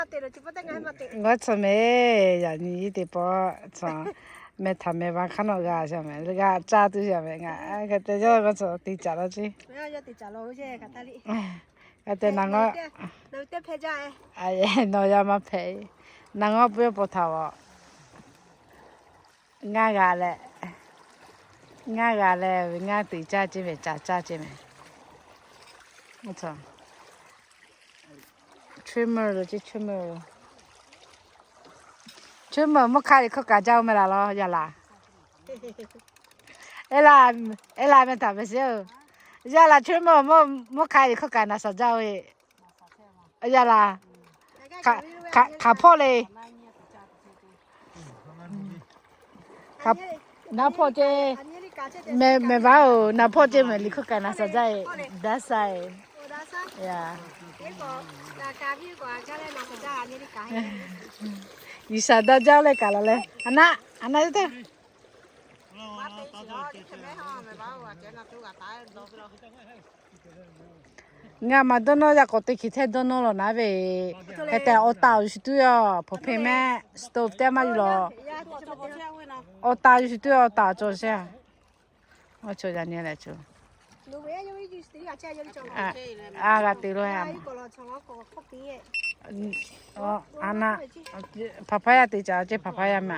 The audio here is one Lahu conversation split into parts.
G'aw tcuh mehˍ, yaꞈ nyi iˉ teˇ pawˆ tcuh, meh htaꞈ meh va hk'aˇ nawˬ g'a shaˍ mehˍ, g'a caˇ tuˬ shaˍ mehˍ. Ngaˬ hk'e te yaˇ g'aw tcuh te caˍ laˇ ceˇ. Hk'e te na ngawˇ, nawˬ yaˇ maˇ hpehꞈ. Na ngawˇ pui yawˇ paw htaꞈ a ngaˇ g'a leh, ngaˇ g'a leh ve ngaˇ te caˇ ceˇ mehˍ, caˍ caˇ ceˇ mehˍ. Trimmer lo ceˇ, trimmer lo. Trimmer mvuhˇ hk'aˇ liꞈ hkawˇ kaꞈ jaˇ-oˬ meh laˬ law, yaˇ laˬ. Eˇ laˬ, eˇ laˬ meh htaꞈ ve sheˍ-oˬ. Yaˇ laˬ, trimmer mvuhˇ hk'aˇ liꞈ hkawˇ kaꞈ naˍ shaˍ jaˇ-oˬ ve. Yaˇ laˬ, hk'aˬ hpawˇ le. Naˍ hpawˇ ceˇ, mehˬ vaˉ-oˬ, naˍ hpawˇ ceˇ mehˬ liꞈ hkawˇ kaꞈ naˍ shaˍ jaˇ-e, daꞈ shaˍ-e. G'uiˬsha daꞈ jaˇ leh kaꞈ laˬ leh, a naˆ, a naˆ teˇ Ngaˬ maˬ dawˇ nawˇ yaꞈ k'awꞈ te hkiˬ hteˇ dawˇ nawˇ lawˬ naˉ ve, hk'e te awˬ taˍ awˬ yuˬ shuˍ tuˬ yoˬ. Hpawnˬ hpeˇ mehˆ stove teˇ maˇ yuˬ lawˬ. Awˬ taˍ yuˬ shuˍ tuˬ yoˬ, awˬ taˍ cawˬ sheˍ. Awˬ cawˬ yaꞈ nyi leh cawˬ. A g'a te lo. A na, hpaˍ hpaˍ yaˇ te caˍ ceˇ, hpaˍ hpaˍ yaˇ ma.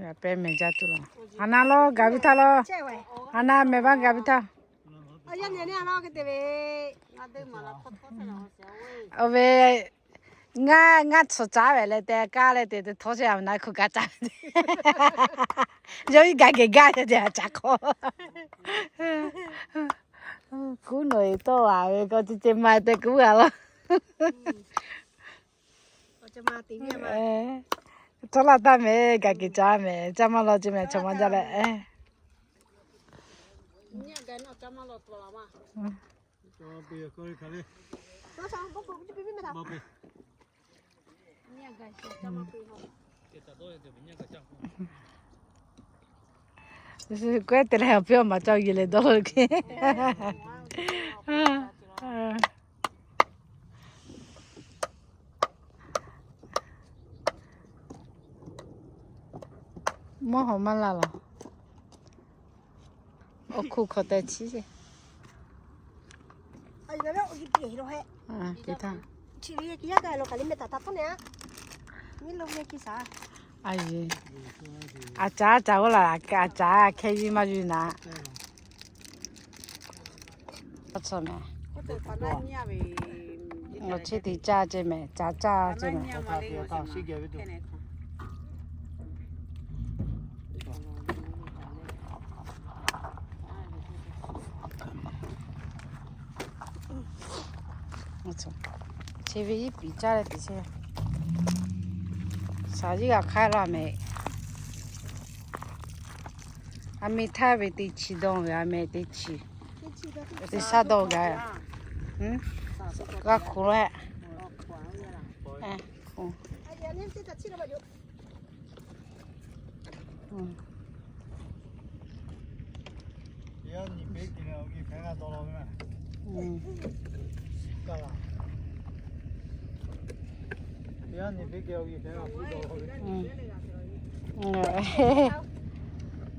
Yaꞈ pehˇ mehˬ jaˇ tuˬ laˬ. A na lawˇ gaˬ ve htaˇ lawˇ. A na mehˬ vaˇ gaˬ ve htaˇ. Awˬ ve, ngaˇ, ngaˇ tsuhˍ caˉ ve leh te kaˇ leh te te htawˇ chehˇ a na hkuˇ kaꞈ caˉ ve. Yawˇ iˉ gaˬ geh gaˇ te te a caˉ hk'awꞈ. Kuˉ nawˬ e tawˇ a ve k'o, ce ce ma te kuˉ a laˇ. Tawˇ laˇ taˇ mehˍ, gaˬ kehˬ caˉ mehˍ, caˇ maˇ law ce mehˍ, chaw maˇ jaˇ leh. K'oˆ te leh awˬ piˇ awˬ maˍ caˇ yehˬ leh dawˇ lo hk'e. Mawˇ hawˬ maˇ laˇ laˬ. Awˬ hkuˇ hkawꞈ tehꞈ chiˉ sheˍ. A caˉ a caˉ g'aˇ laˬ, a caˉ a caˉ hkehˇ yiˇ maˇ yuˬ naˍ. Awˬ chehˇ te caˇ ce mehˍ, caˉ caˇ ce mehˍ. Chi ve iˉ piˍ caˇ leh te chehˇ. Shaˍ yiˉ g'a hk'aˇ laˇ mehˍ. A meh htaˇ ve teˇ chi dawˇ ve a meh teˇ chi, teˇ shaˉ dawˇ g'a. G'a hk'oꞈ leh.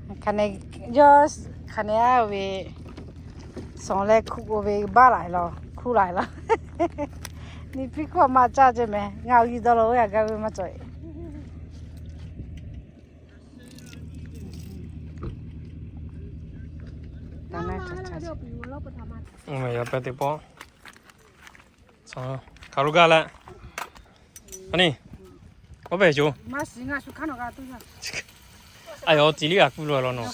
Hk'aˬ ne yawˇ hk'aˬ ne a ve, suhˍ leh hkuˆ k'oˆ ve baˆ laˬ laˬ, hkuˆ laˬ laˬ. Ni piˇ hkawˇ maˇ caˇ ce mehˍ, ngaˬ awˬ g'uiˬ dawˇ law oˇ yaꞈ gaˇ ve maˇ cawˬ. Yaꞈ pehˇ teˇ pawˆ hk'aˬ lo gaˇ leh, a ni, oˇ ve yoˬ. A yoˬ, tiˉ liˇ g'a kuˇ lo law nawˬ.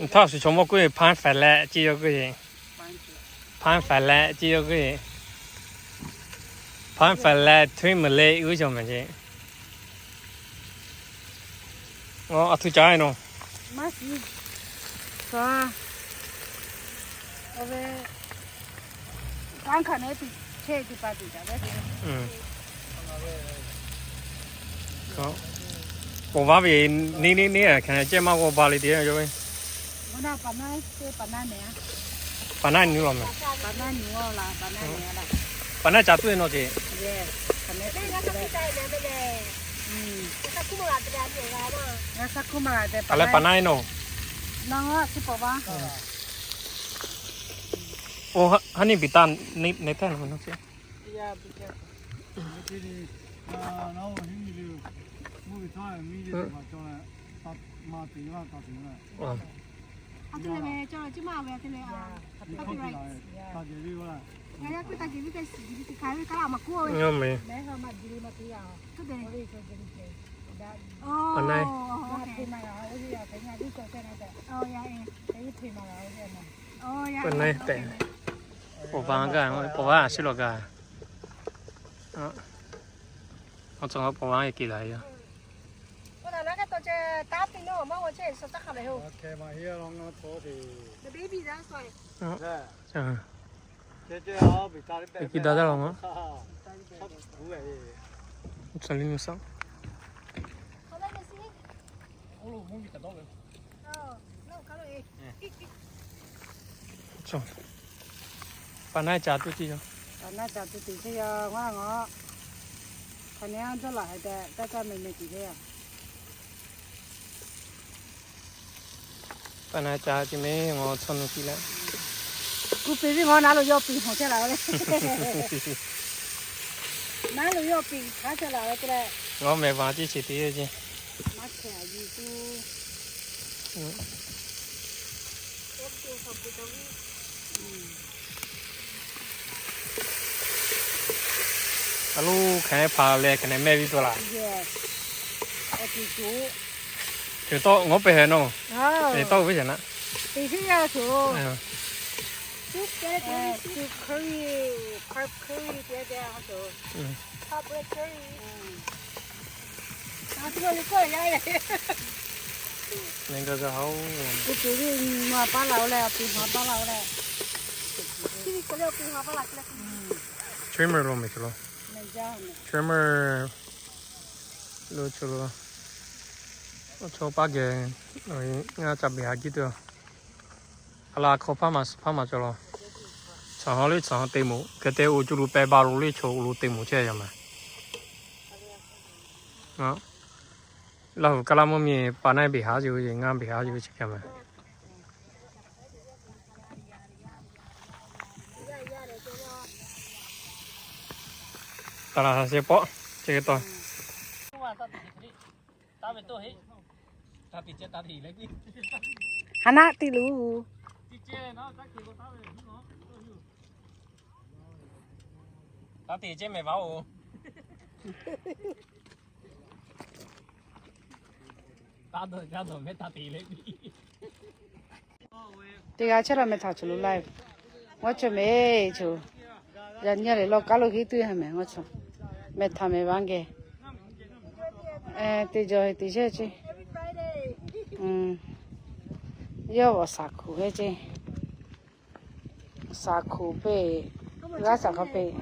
Htaˇ shu chaw mawˇ k'oˆ ve, hpanˇ faiˍ leh ceˇ yawˇ k'oˆ ve, hpanˇ faiˍ leh ceˇ yawˇ k'oˆ ve, hpanˇ faiˍ leh htui meuˍ le g'uˇ cawˬ mehˍ ce. A htu caˉ e nawˬ. K'awꞈ vaˇ ve, neˇ neˇ neˇ hk'e ceh maˇ g'aw ba le te yawˇ ve. Paˍ naˆ nyi law meh. Paˍ naˆ ca tuˬ e nawˬ ce. Aˬ leh paˍ naˆ e nawˬ. Oˇ, ha niˆ biˬ taˇ ne tehˇ nawˬ ce. Paˍ naˆ e tehꞈ, paˍ vaˇ a shu law kaꞈ, a, paˍ vaˇ e ke laˬ yoˬ. Ki da da law ma. Ca li nu saˉ. Paˍ naˆ ca tuˬ ce yoˬ. Paˍ naˆ ca tuˬ teꞈ ce yoˬ, ngaˬ ngaˬ. Hk'aˬ ne a dawˇ laˬ haiˬ tehꞈ taˇ caˇ meh meh teꞈ ce yoˬ. Paˍ naˆ ca ce meh, ngaˬ chaw nu piˇ leh. Kuˬ peˍ viˉ ngaˬ naˉ lo yawˇ piˍ hawˬ chehˇ laˬ ve le. Naˉ lo yawˇ piˍ hk'aˉ chehˇ laˬ ve te leh. Ngaˬ mehˍ vaˬ tiˉ che te ce. Maˇ hkeh a yi tuˬ. A loˬ hk'aˬ hpaˍ leh hk'aˬ ne mehˆ viˉ tuˬ laˬ. Ceuˬ tawˆ ngaˬ pehˬ hehꞈ nawˬ. Tawˆ ve ceuˬ naˆ. Nyi gaˬ zaˬ haoˬ. Kuˬ peˍ viˉ ma paˉ laˬ oˬ leh, a piˍ ma paˉ laˬ oˬ leh. Trimmer lo meh cawˬ law. Trimmer lo cawˬ law. Chaw paˇ geh ngaˬ ca beˬ haˍ jiˇ tuˬ. A la hk'aw hpaˇ maˬ suhˍ hpaˇ maˬ cawˬ law. Chaw ha leh chaw ha te moˍ, hk'e te oˬ cuˇ lu pehˇ ba lo leh chaw oˬ lo te moˍ chehˇ yaˇ ma. Laˇ huˍ kaˇ laˇ mvuhˇ miˬ paˍ naˆ beˬ haˍ yoˬ, ngaˬ beˬ haˍ yoˬ chi hk'e ma. Taˍ laˬ ha sheh pawˆ ce taw. Ha naˆ tiˆ luˬ. Taˇ te ce mehˍ vaˬ oˬ. Teˇ g'aˇ chehˇ la meh htaꞈ choˬ lo live. Ngaˬ choˬ meh choˬ. Yaꞈ nyi lehˬ law kaˉ lo hiˉ tuˬ ha meh ngaˬ choˬ. Meh htaꞈ meh vaˇ geh. Te jaw te shehˇ ce. Yawˇ g'awˬ shaˍ hkuˍ hehˇ ce. Shaˍ hkuˍ peˇ, g'aˇ shaˍ hk'aw peˇ.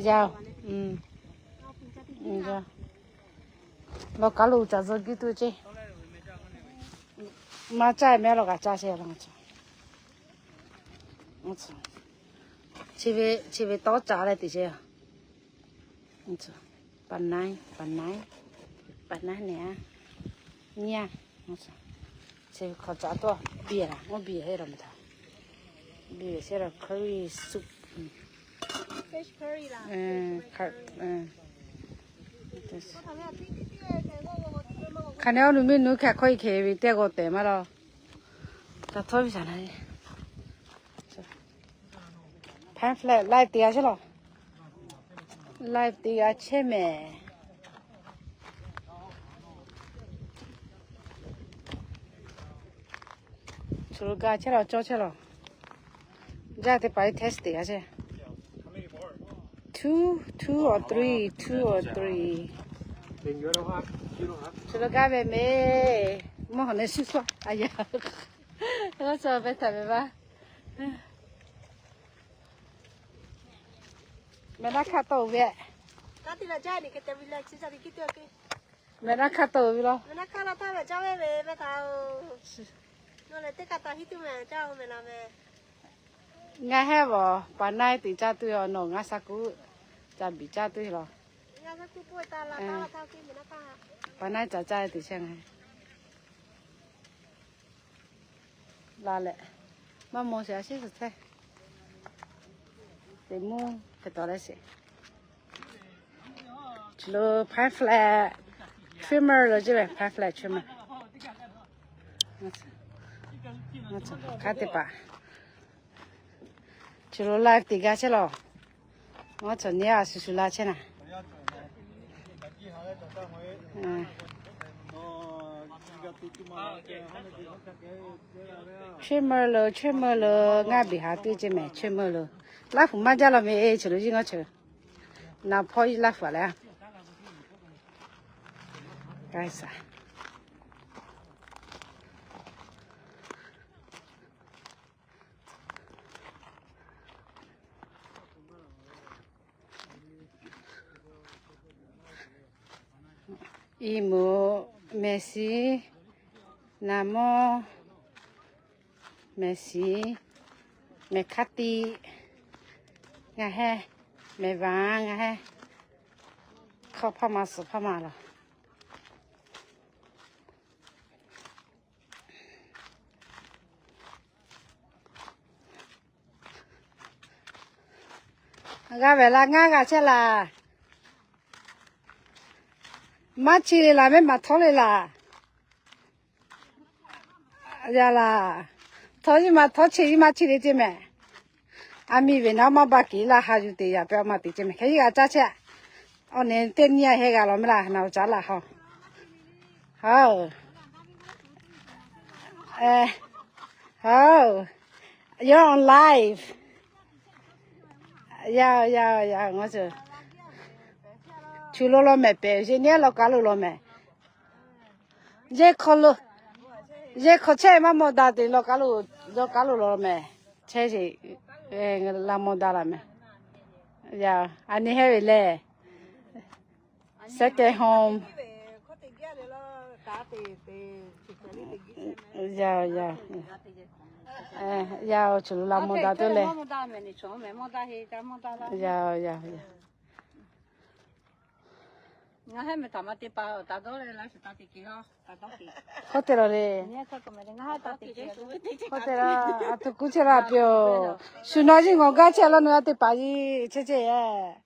Yaˇ, yaˇ. Law kaˉ lo ca zuhˬ giˇ tuˬ ce. Maˇ caˇ meh law kaꞈ caˇ shehˍ law. Chi ve tawˇ caꞈ leh teꞈ ce. Paˍ naˆ, paˍ naˆ, paˍ naˆ nehˬ a, nyi a. Chi hk'aw caꞈ tuˬ biˇ laˬ, oˇ biˇ heˆ law meh htaꞈ. Biˇ shehˇ law curry soup. Hk'aˬ ne awˬ nu miˇ nuˇ hk'e hk'aw e hk'e ve teˇ g'aw tehꞈ maˇ law. Ca htawˇ ve shaˍ na. Pamphlet live teˇ g'aˇ chehˇ law. Live teˇ g'aˇ chehˇ mehˍ. Choˬ lo ga chehˇ law, cawˇ chehˇ law. Jaˇ teˇ hpaˍ test teˇ g'aˇ chehˇ. Two, two or three, two or three. Choˬ lo ga ve mehˍ. Mvuhˇ hawˬ ne shu shu a yaˇ. G'aˇ shu ve htaꞈ ve ba. Mehˍ naˆ hkaˆ tawˆ ve. Mehˍ naˆ hkaˆ tawˆ ve law. Ngaˬ hehˉ vaˬ, paˍ naiˇ teꞈ caˇ tuˬ yoˬ, nawˬ ngaˬ sha kuˉ ca biˬ caˇ tuˬ yoˬ law. Paˍ naiˇ ca caˇ teꞈ shehˍ ngaˬ la leh, maˇ maw sheˍ a shiˉ suhˍ htaˇ, teꞈ mvuhˇ hpehꞈ tawˍ leh sheˍ. Chi lo pine flag trimmer lo ceˇ ve, pine flag trimmer. Hk'aˬ teˇ hpaˍ chi lo live teꞈ gaˇ chehˇ law. Maˇ cawˬ nyi a shuˍ shuˍ la chehˇ naˍ. Trimmer lo, trimmer lo, ngaˇ biˬ ha tuˬ ceˇ mehˍ, trimmer lo. Laˇ huˍ maˇ jaˇ law meh, chi lo yiˇ ngaˇ ceuˬ. Na hpawˇ laˇ huˍ a leh a. Iˉ moˍ, mehˍ shiˍ, naˍ mawˇ, mehˍ shiˍ, mehˍ hkaˇ tiꞈ, ngaˬ hehˉ, mehˍ vaˍ ngaˬ hehˉ, hk'aw hpaˇ ma suhˍ hpaˇ ma laˬ. G'a vehˬ la ngaˇ g'a chehˇ laˬ. Maˇ chi le laˬ, mehˉ maˬ htawˇ le laˬ. Yaˇ laˬ, htawˇ yiˇ ma htawˇ chi yiˇ maˇ chi le ceˇ mehˍ. A miˇ ve naˉ maˇ ba keˍ laˇ ha yuˬ te yaꞈ pehˇ a ma te ceˇ mehˍ. Hk'e yiˇ g'a caˇ chehˇ. Awˬ nehˬ teˇ nyi a heh g'a law meh laˬ, naˬ awˬ caˉ laˬ haw. You're on live. Yaˇ yaˇ yaˇ, ngaˬ cuˬ lo law mehˍ pehˍ, yeˇ nehˉ law kaˉ lo law mehˍ. Yeˇ hk'aw lo, yeˇ hk'aw chehˇ maˇ maw daꞈ te law kaˉ lo, yaw kaˉ lo law mehˍ. Chehˇ sheˍ, la maw daꞈ laˬ mehˍ. Yaˇ, a nyi hehˉ ve lehˬ, second home. Yaˇ yaˇ, yaˇ cuˬ lo la maw daꞈ te leh. Yaˇ yaˇ yaˇ. Hk'oˆ te lawˬ le. Hk'oˆ te lawˬ, a htoꞈ kuˉ chehˇ la piˇ-oˬ. Shu naw yiˇ ngawˬ gaˇ chehˇ law, nawˬ yaˇ teˇ hpaˍ yiˇ chehˇ chehˇ yehˬ.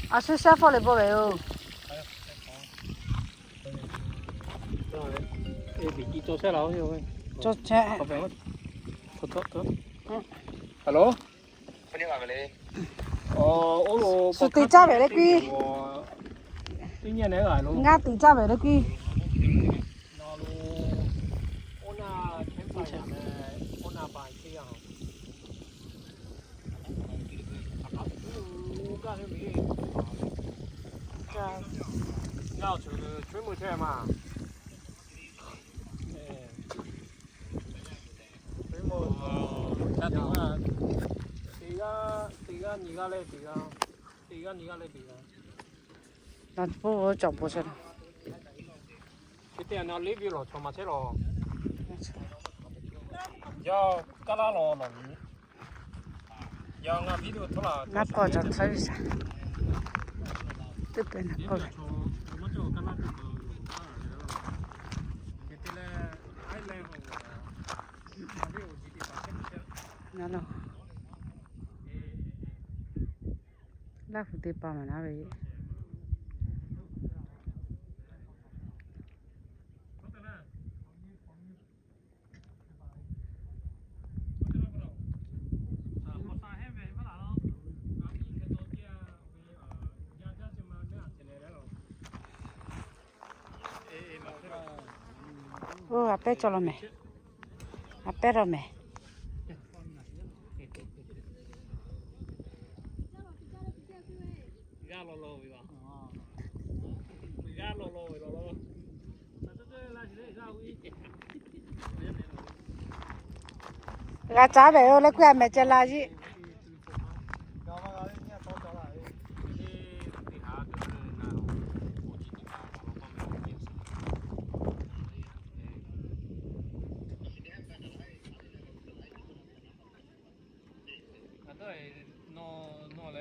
A shu shaˉ hpawˇ leh bawˆ ve yoˬ. Hello. Suh te caˇ ve le kuiˉ. Ngaˇ te caˇ ve le kuiˉ. Teˇ g'aˇ nyi g'aˇ leh teˇ g'aˇ, teˇ g'aˇ nyi g'aˇ leh teˇ g'aˇ. Naˬ teˇ pawˆ cawˬ bon shaˍ. Chi teˇ g'aˇ na liˇ ve lawˬ chaw maˬ chehˇ lawˬ. Yaˇ kaˉ laˇ lawˬ lawˬ. Yaˇ ngaˬ video htawˇ laˬ. Naˉ pawˆ cawˬ htaˇ ve shaˍ. Teˇ pehˍ naˬ pawˆ ve. Naˉ lawˬ. Laˇ hu te pa maˬ naˉ ve. Oˇ, a pehˉ cawˬ law mehˍ. A pehˉ law mehˍ. G'a caˉ ve oˇ leh kuiˉ a mehˍ ceh la yiˇ.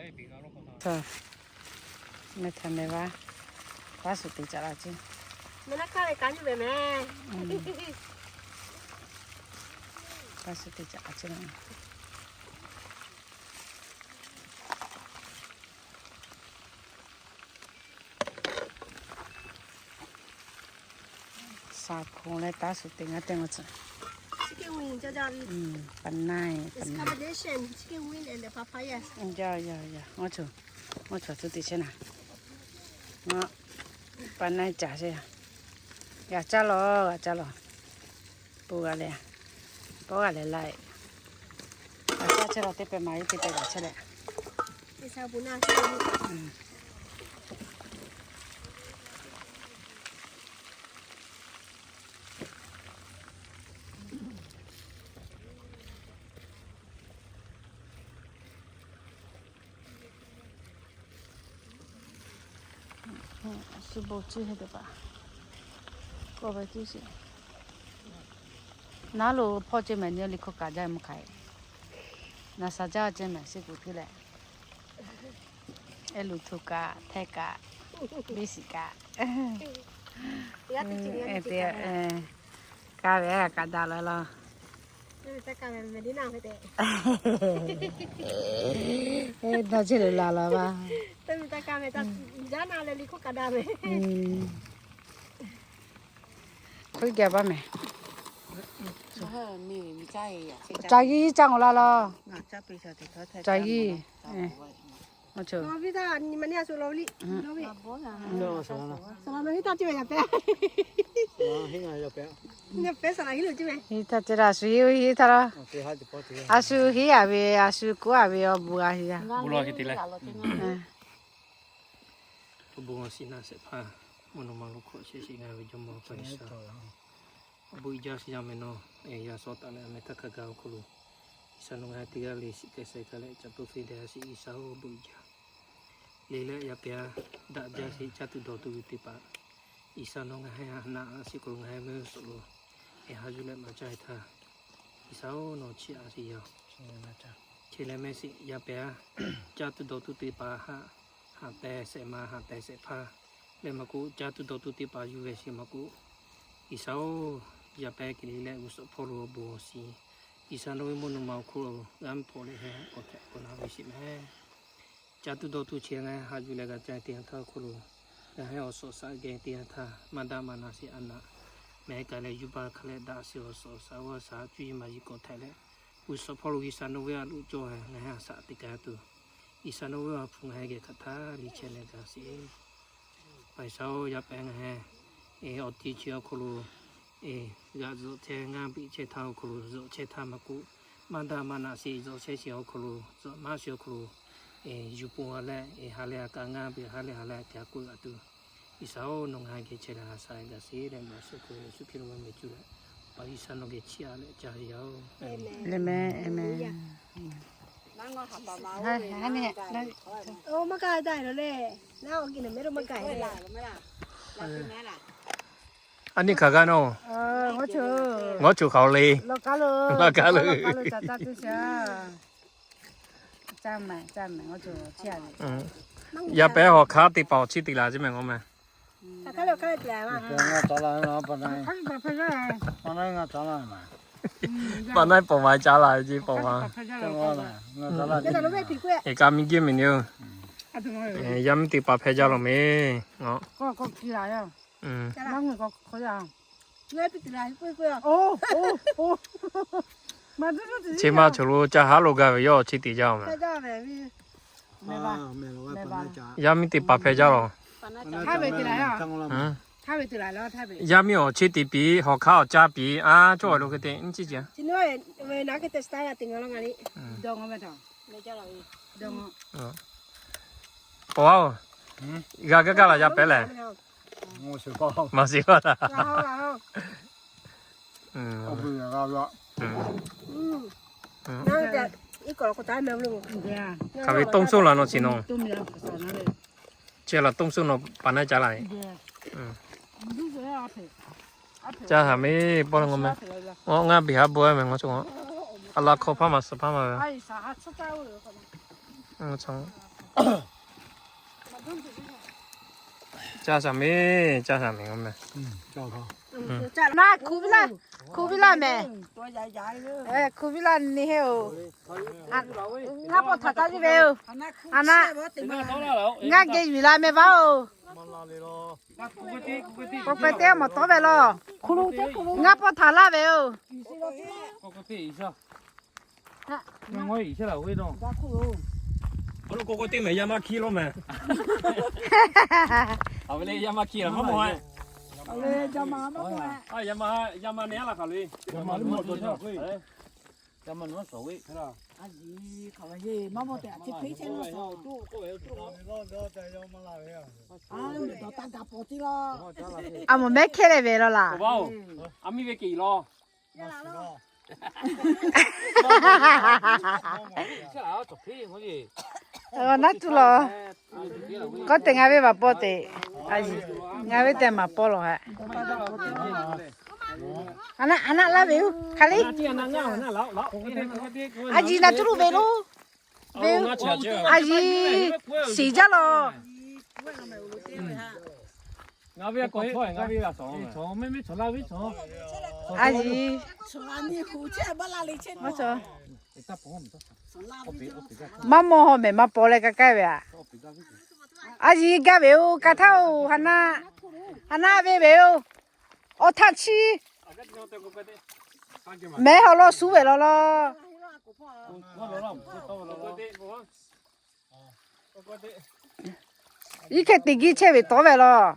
Meh htaꞈ meh vaˇ, taˉ shuˍ te caꞈ la ceˇ. Taˉ shuˍ te caꞈ la ceˇ. Shaˍ hkoˍ leh taˉ shuˍ te ngaˇ teˇ ngaw tcuh. Pa naiˇ, pa naiˇ. Ngaˇ cawˬ, ngaˇ cawˬ tcuh te chehˇ naˍ. Pa naiˇ caˍ chehˇ. G'a caˇ lawˬ, g'a caˇ lawˬ. Pon g'a leh, pawˆ g'a leh laiˬ. G'a caˇ chehˇ lawˬ, teˇ pehˍ maˍ ve teˇ pehˍ g'a chehˇ leh. Shu bon ciˇ heh teˇ hpaˍ k'awꞈ ve ciˇ sheˍ. Naˉ lo hpawˇ ceh mehˍ nyi liꞈ hkawˇ kaꞈ jaˇ mvuh hk'aˬ. Naˍ shaˍ jaˇ ceh mehˍ shiˍ kuˬ htiˇ leh, eh luˬ htoꞈ kaꞈ, hteh kaꞈ, biˇ shiˍ kaꞈ, te, ka ve kaꞈ daꞈ la laˬ. Daꞈ chehˇ leh laˬ laˬ vaˇ. Hk'oˆ gaˬ baˇ mehˍ. Ca yiˇ caˇ ngawˬ la laˬ. Ca yiˇ. Hiˉ htaˇ ceh a shu hiˉ hiˉ htaˇ laˇ. A shu hiˉ a ve, a shu kuˉ a ve awˬ bon g'a hiˉ a. Awˬ bon awˬ shiˍ naˆ shehˍ hpaˇ mvuhˇ naw ma lo hkawꞈ shehˍ shiˍ ngaˬ ve Jawˇmawˇ G'uiˬsha, awˬ bon uiˍ jaˇ shiˍ yaˇ meh nawˬ, yaˇ suh taˍ leh a meh htaˇ hk'a gaˬ awˬ hk'aw lo, G'uiˬsha nawˬ ngaˬ hui teˇ g'aˇ le shiˍ k'ai shehˍ k'ai leh ca to fe deh a shiˍ G'uiˬsha-oˬ, awˬ bon uiˍ jaˇ. Le leh yaˇ pehˍ a daꞈ jaˇ shiˍ caˇ tuˬ dawˬ tuˬ ve teˇ hpaˍ, G'uiˬsha nawˬ ngaˬ hui a naˆ a shiˍ hk'aw lo ngaˬ hui meh suhˍ lo, e haꞈ yuˬ leh maˍ caˇ htaˇ, G'uiˬsha-oˬ nawˬ chiˇ a shiˍ yaˇ-oˬ. Che leh meh shiˍ yaˇ pehˍ a caˇ tuˬ dawˬ tuˬ teˇ hpaˍ haꞈ, haꞈ pehˍ shehˍ ma haꞈ pehˍ shehˍ hpaˇ leh maˇ k'oˆ, caˇ tuˬ dawˬ tuˬ teˇ hpaˍ yuˬ ve shiˍ maˇ k'oˆ, G'uiˬsha-oˬ, yaˇ pehˍ ke le leh g'uˇ suhˍ hpawˇ lo awˬ bon awˬ shiˍ, G'uiˬsha nawˬ ve mvuhˇ naw ma awˬ hk'oˆ lo g'a mvuhˇ hpawꞈ leh heh k'awꞈ hpehꞈ k'awꞈ na ve shiˍ meh. Caˇ tuˬ dawˬ tuˬ chi ngaˬ hui haꞈ yuˬ leh g'a caˇ teˇ yanˇ htaˇ awˬ hk'aw lo, ngaˬ hui awˬ suhˍ shaꞈ geh teˇ yanˇ htaˇ maˇ daꞈ maˇ na shiˍ a naˆ meh k'ai leh yuˬ baˬ hk'a leh daꞈ shiˍ awˬ suhˍ shaꞈ g'awˇ shaˍ cuˇ yiˍ maˍ yiˍ k'awꞈ htaꞈ leh, g'uˇ suhˍ hpawˇ lo G'uiˬsha nawˬ ve a loꞈ cawˇ heh ngaˬ hui a shaꞈ teꞈ ka tuˬ, G'uiˬsha nawˬ ve a hpu ngaˬ hui geh hk'aˬ htaˇ liˇ chehˇ leh gaˬ sheˍ. G'uiˬsha-oˬ, yaˇ pehˍ ngaˬ hui awˬ ti chi awˬ hk'aw lo g'aꞈ zuhꞈ chehˇ ngaˇ biˆ chehˇ htaˇ awˬ hk'aw lo zuhꞈ chehˇ htaˇ maˇ k'oˆ, maˇ daꞈ maˇ na shiˍ zuhꞈ chehˇ shiˍ awˬ hk'aw lo, zuhꞈ maˇ shiˍ awˬ hk'aw lo, yuˬ pon a leh ha lehˬ a kaꞈ ngaˇ biˆ ha lehˬ ha lehˬ a kaꞈ k'oˆ a tuˬ, G'uiˬsha-oˬ nawˬ ngaˬ hui geh chehˇ leh ha shaꞈ gaˬ sheˍ leh, Yeˍsuˆ Hkriꞈ lo meh cuˇ leh, Awˬ pa G'uiˬsha nawˬ geh chiˇ a leh ca yaˇ-oˬ. Amen. A nyi hk'aˬ g'a nawˬ, ngawˬ choˬ hk'aˬ le, laꞈ ka lo. Yaˇ pehˍ hawˬ hk'aˉ teˇ hpaˍ awˬ chiˇ te laˬ ceˇ mehˍ ngawˬ meh. Pa naˆ paˍ ma ca laˬ ceˇ paˍ ma. Ka miˇ geˇ miˬ ni-oˬ. Yaˇ miˇ teˇ hpaˍ hpehˇ jaˇ lawˬ mehˍ. Chi ma chaw lo ca haˉ lo gaˇ ve yawˇ awˬ chiˇ te jaˇ-oˬ mehˍ. Yaˇ miˇ teˇ hpaˍ hpehˇ jaˇ lawˬ. Yaˇ miˇ awˬ chiˇ te piˍ, hawˬ hk'aˉ awˬ caˇ piˍ, a cawˇ lo hk'e te nyi ciˇ ce. Paˍ-oˬ, g'a gaˇ gaˇ laˬ yaˇ pehˍ lehˬ. Maˇ shiˍ paˇ. Hk'aˬ ve toˇ suhˉ la nawˬ shiˍ nawˬ. Chi laˬ toˇ suhˉ nawˬ pa naˆ ca laˬ. Ca haˍ mehˍ paw le ngawˬ meh. Ngaˇ biˬ haˉ bawehˇ mehˍ ngawˬ cawˬ. A la hk'aw hpaˇ maˬ suhˍ hpaˇ maˬ ve. Caˇ shaˍ miˬ, caˇ shaˍ miˬ k'oˆ meh. Naˆ hkuˇ viˉ laˇ, hkuˇ viˉ laˇ meh. Hkuˇ viˉ laˇ ni heˆ oˬ. Ngaˇ pawˆ htaꞈ taˇ yuˬ ve oˬ. A naˆ, ngaˇ geh yuˬ la meh vaˇ oˬ. K'o k'ai teˇ mawˬ tawˉ ve law. Ngaˇ pawˆ htaꞈ laˇ ve oˬ. K'o teˇ mehˍ yaˇ maˇ hkiˉ law meh. Aˬ ve le yaˇ maˇ hkiˉ laˬ maˇ mawˬ. Yaˇ maˇ, yaˇ maˇ ne a laˬ hk'aˬ le. A mawˬ mehˉ hkehˇ leh ve law laˬ. A miˇ ve keꞈ law. Naˆ tuˬ law. K'oˆ te ngaˬ ve maˍ paw te. Ngaˬ ve tehꞈ maˍ paw lawˬ hehꞈ. A naˆ laˇ ve oˬ hk'aˬ le. A yiˍ naˬ tuˬ lo ve lo. Ve, a yiˍ shiˍ jaˇ law. Ngaˬ ve a kawˬ hpawˇ ngaˬ ve a kawˬ mehˉ mehˉ cawˬ laˇ ve cawˬ. A yiˍ maˇ mawˬ haw mehˍ maˇ paw leh ka kaiˇ ve aꞈ. A yiˍ gaˇ ve oˬ, ka htaˇ oˬ, ha naˆ, ha naˆ ve ve oˬ. Awˬ htaꞈ chi mehˉ haw lawˇ suˉ ve law law. Iˉ hkeh teꞈ giˇ chehˇ ve tawˉ ve law.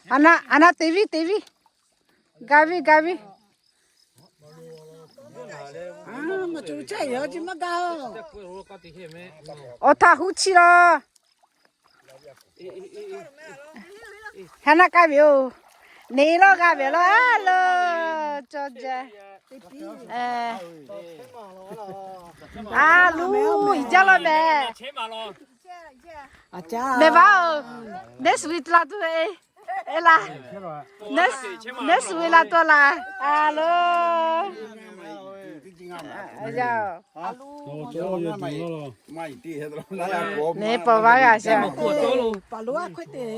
A naˆ, a naˆ teˇ viˉ teˇ viˉ. Gaˇ viˉ gaˇ viˉ. Awˬ htaꞈ huˉ chi law. Ha naˆ k'ai ve oˬ. Neˬ lawˇ g'a ve law a lo. Cawˬ jaˇ. A luˬ iˉ jaˇ law mehˍ. Mehˍ vaˇ oˬ. Neˉ suhˍ ve la tuˬ ve. E laˬ. Neˉ suhˍ ve la tuˬ laˬ. A lo. Neˬ paˍ vaˇ g'a shaˍ.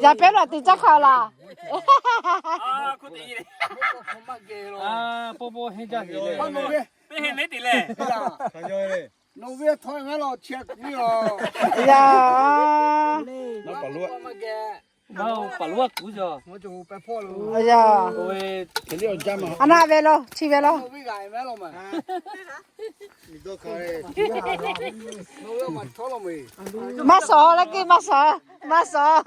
Yaꞈ pehˉ laˬ teꞈ caˇ hk'a laˬ. Yaˇ. A naˆ ve law, chi ve law. Maˇ shawˍ leh k'o maˇ shawˍ, maˇ shawˍ.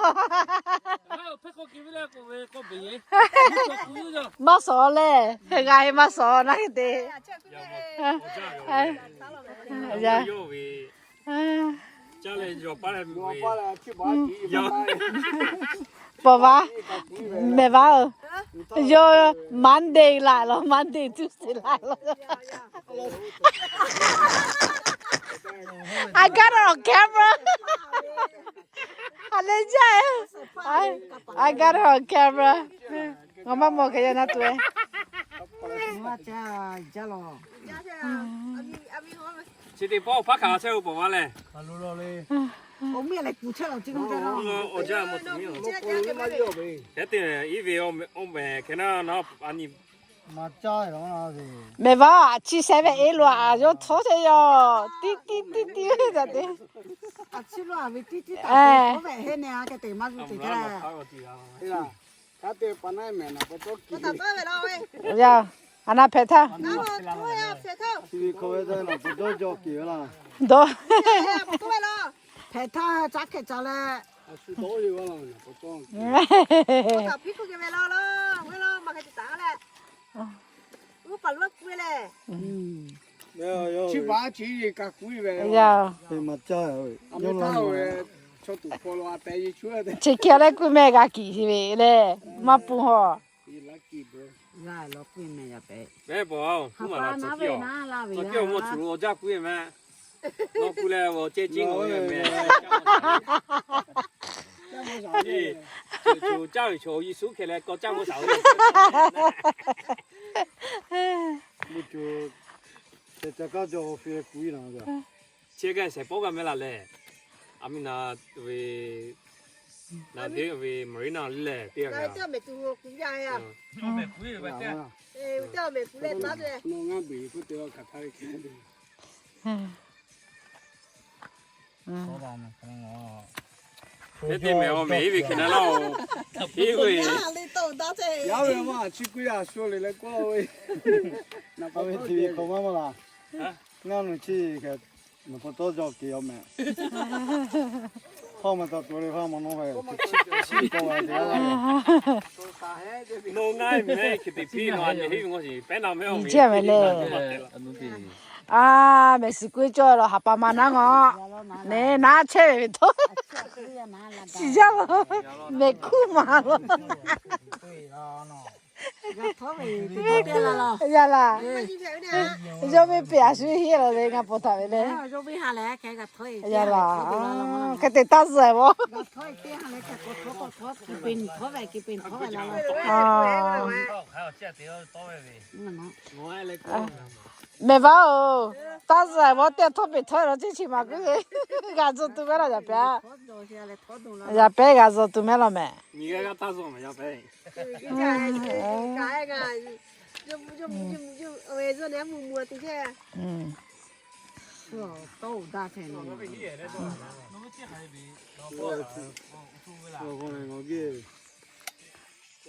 Maˇ shawˍ leh, g'a e maˇ shawˍ naˉ hk'e te. Paˍ vaˇ, mehˍ vaˇ oˬ. Yawˇ Monday laˬ law, Monday Tuesday laˬ law. I got it on camera. A leh jaˇ. I got it on camera. Ngaˬ maˇ mawˬ hk'e yaˇ naˆ tuˬ e. Chi teˇ pawˆ hpaˇ hkanˍ chehˇ ve paˍ vaˇ lehˬ. Hk'e te iˉ ve oˇ mehˍ hk'e naˉ naˉ a nyi. Mehˍ vaˇ, chi sheh ve e lo a yawˇ htawˇ chehˇ yaˇ. Tiˇ tiˇ tiˇ tiˇ ve taꞈ te. Yaˇ, a naˆ hpehꞈ htaˇ. Dawˇ. Hpehꞈ htaˇ caˉ hkehꞈ ca leh. Yaˇ. Chi hk'e leh kuˇ meh g'a kiˬ ve le, maˇ pun haw. Chi kaꞈ shehˍ pawˆ g'a meh laˬ lehˬ, a mi na ve, na deˇ ve Marina lehˬ teˇ g'aˇ. Teˇ mehˍ awˬ mehˍ iˉ ve hk'e na laˇ-oˬ. Iˉ ve, yaˇ ve maˇ chi kuˇ yaˇ shu le leh k'oˆ ve, na pa ve ti ve hk'aw maˇ maˇ laˬ. Ngaˇ nu chi kaꞈ nawˬ pa tawˇ jaw keꞈ awˬ mehˍ. Hawˇ ma taꞈ tuˬ le hawˇ ma nawˬ ve, chi kaꞈ ve te laˇ. Nawˬ ngaˇ mehˍ hk'e te piˇ nawˬ a nyi heˆ ve ngaw shiˍ pehˉ na mehˍ awˬ mehˍ. Iˉ jeˇ mehˍ le. A, mehˍ shiˍ kuˇ cawˇ la haˍ pa ma naˉ ngaw. Neˬ naˉ chehˇ ve ve htawˇ, shiˍ jaˇ la, mehˍ kuˇ ma la. Yaˇ laˬ, yawˇ ve peꞈ a shu heˆ la le ngaˬ pawˬ htaꞈ ve le. Yaˇ laˬ, hk'e te taˇ zuhˬ e vaˇ. Mehˬ vaˇ-oˬ, taˇ zuhˬ e vaˇ teˇ htawˇ peꞈ htawˇ e la ceˇ chi maˬ kuiˬ g'a zuhˬ tuˬ mehˍ law yaꞈ pehˉ. Yaꞈ pehˉ g'a zuhˬ tuˬ mehˍ law mehˍ.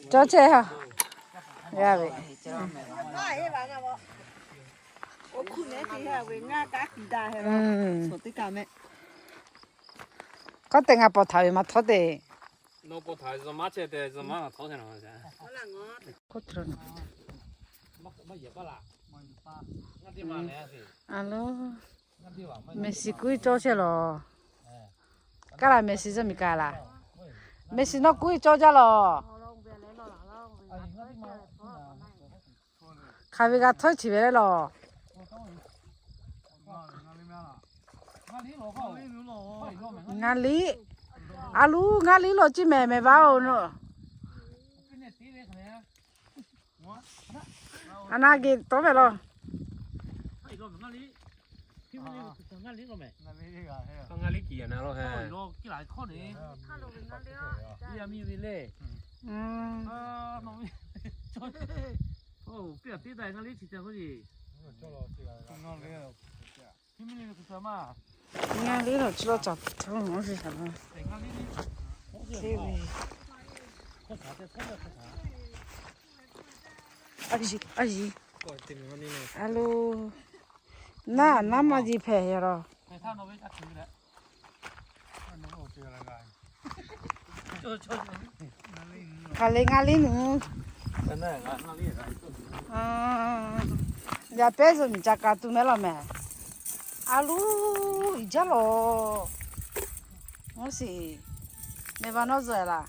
Cawˇ chehˇ ha. G'a ve. K'awˇ te ngaˬ pawˬ htaꞈ ve maˇ htawˇ te. Alo, mehˍ shiˍ kuˇ cawˇ chehˇ lawˬ. Kaˇ laˬ mehˍ shiˍ zuhˇ miˬ kaˍ laˬ. Mehˍ shiˍ nawˇ kuˇ cawˇ jaˇ lawˬ. Hk'aˬ ve g'a htawˇ chi ve le lawˬ. Ngaˇ liˉ, a loˉ ngaˇ liˉ lawˬ ciˇ mehˍ mehˍ vaˇ-oˬ. A na geh tawˉ ve lawˬ. Ngaˇ liˉ lawˬ chi lawˇ caˬ hto mawˬ ve shaˍ laˇ. A yiˍ, a yiˍ. Alo, naˉ naˉ maˇ ji hpehꞈ yaˇ lawˬ. Hk'aˬ le ngaˇ liˉ nuˬ. Yaꞈ pehˉ zuhꞈ miˬ ca ka tuˬ mehˍ law mehˍ. A loˉ, iˉ jaˇ lawˬ. Mawˇ shiˍ, mehˍ va nawˇ zuhꞈ laˬ.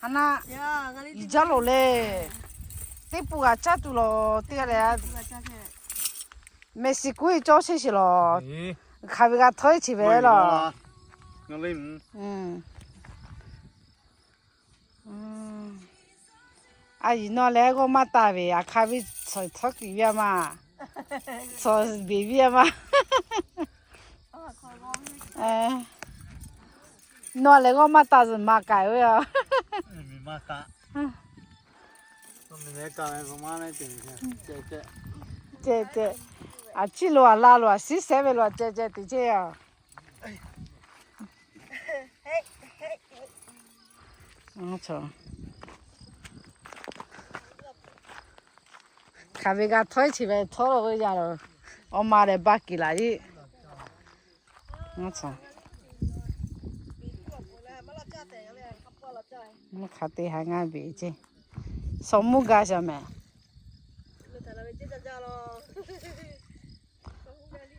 Haˉ naˆ, iˉ jaˇ lawˬ le. Teˇ pun g'a caˇ tuˬ lawˬ teˇ g'aˇ le. Mehˍ shiˍ kuˇ e cawˇ sheˍ sheˍ lawˬ. Hk'aˬ ve g'a htawˇ e chi ve lawˬ. A yiˍ nawˬ leh g'awˇ maˇ taˍ ve, a hk'a ve tsuhꞈ htawˇ kiˍ viˇ a maˇ, tsuhꞈ beˬ viˇ a maˇ. Nawˬ leh g'awˇ maˇ taˍ zuhꞈ maˍ k'ai ve yoˬ. Ceh ceh, a ciˉ lo a la lo a shiˉ shehˉ ve lo a ceh ceh teꞈ chehˇ a. Hk'aˬ ve g'a htawˇ e chi ve htawˇ lo ve yaˇ lo, awˬ ma lehˬ ba kiˬ laˬ iˉ. Mvuhˇ hk'a te ha ngaˇ beˬ ceˇ. Shawˍ mvuhˇ gaˇ shaˍ mehˍ.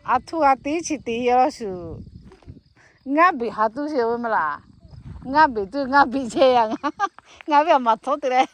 A htoˇ g'a te chi te a laˇ shuˍ. Ngaˇ beˬ ha tuˬ sheˍ ve maˇ laˬ. Ngaˇ beˬ tuˬ ngaˇ beˬ chehˇ yaˇ. Ngaˇ ve a maˍ htawˇ te leh.